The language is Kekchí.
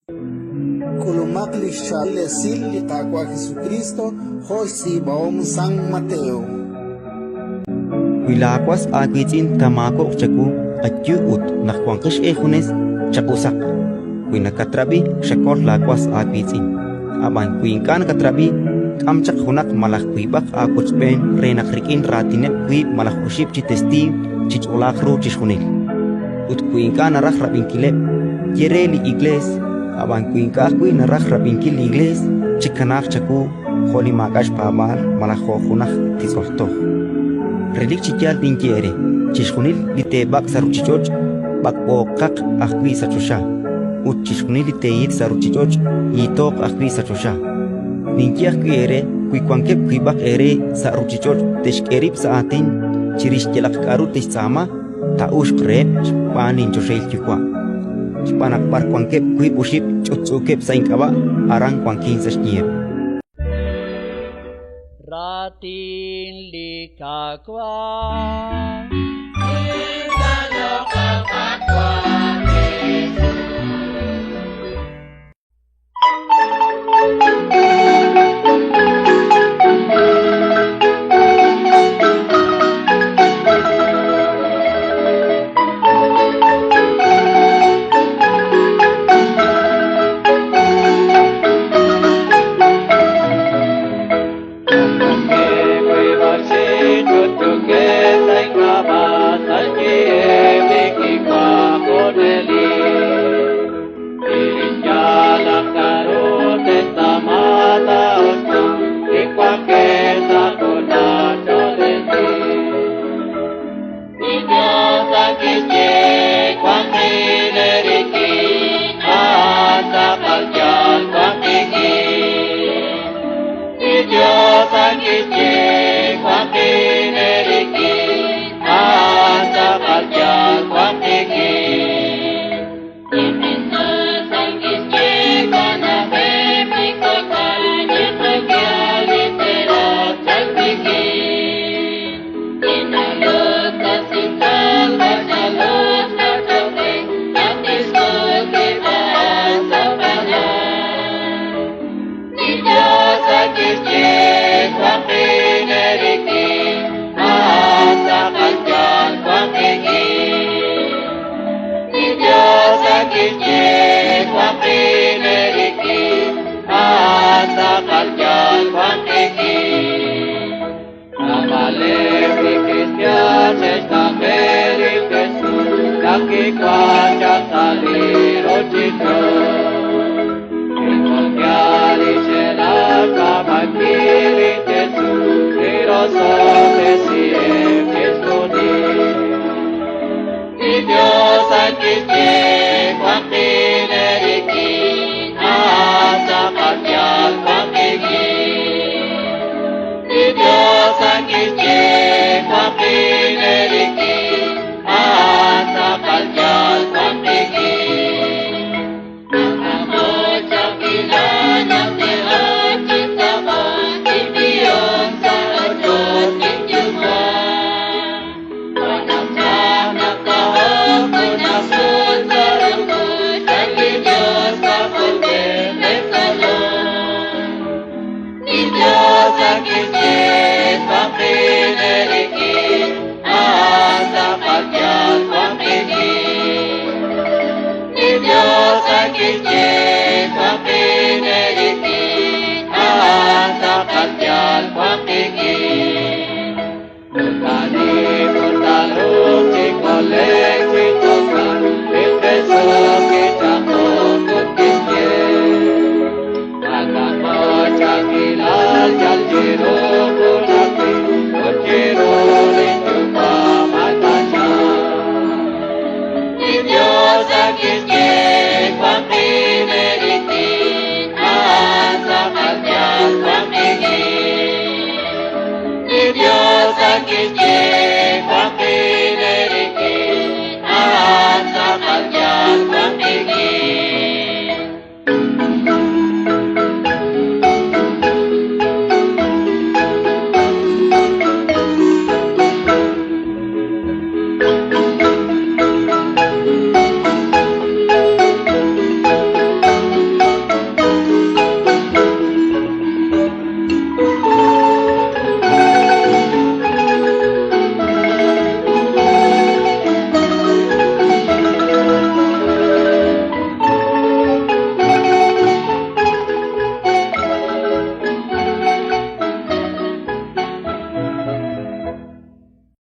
K'ulumaq li xchaab'il esil li Qaawa' Jesukriist jo' xtz'iib'ahom San Mateo. Wi laawas aawiitz'in taamaakob'q chawu, ayu ut, naq wanqex eejunes, chaq'usaq. Wi nakatrab'i, xakol laawas aawiitz'in. Ab'an wi ink'a' nakatrab'i, k'am chaq junaq malaj wiib'aq aawochb'een re naq rik'in raatineb' wiib' malaj oxib' chi testiiw chich'olaaq ru chixjunil. Ut wi ink'a' naraj rab'inkileb', ye re li Iklees; ab'an wi ink'a' ajwi' naraj rab'inkil li Iklees, chikanaaq chawu jo' li maak'a' xpaab'aal malaj jo' jun aj titz'ol toj. Relik chi yaal ninye eere: chixjunil li teeb'ak' sa' ruuchich'och', b'ak'b'ooqaq ajwi' sa' choxa; ut chixjunil li teehit sa' ruuchich'och', hiitooq ajwi' sa' choxa. Ninye ajwi' eere: wi wankeb' wiib'aq eere sa' ruuchich'och' te'xk'e rib' sa' aatin chirix yalaq k'aru te'xtz'aama, taa'uxq reheb' xb'aan linchoxahil Yuwa'. Xb'aan naq b'ar wankeb' wiib' oxib' ch'utch'uukeb' sa' ink'ab'a', aran wankin sa' xyiheb'. Raatin li Qaawa'.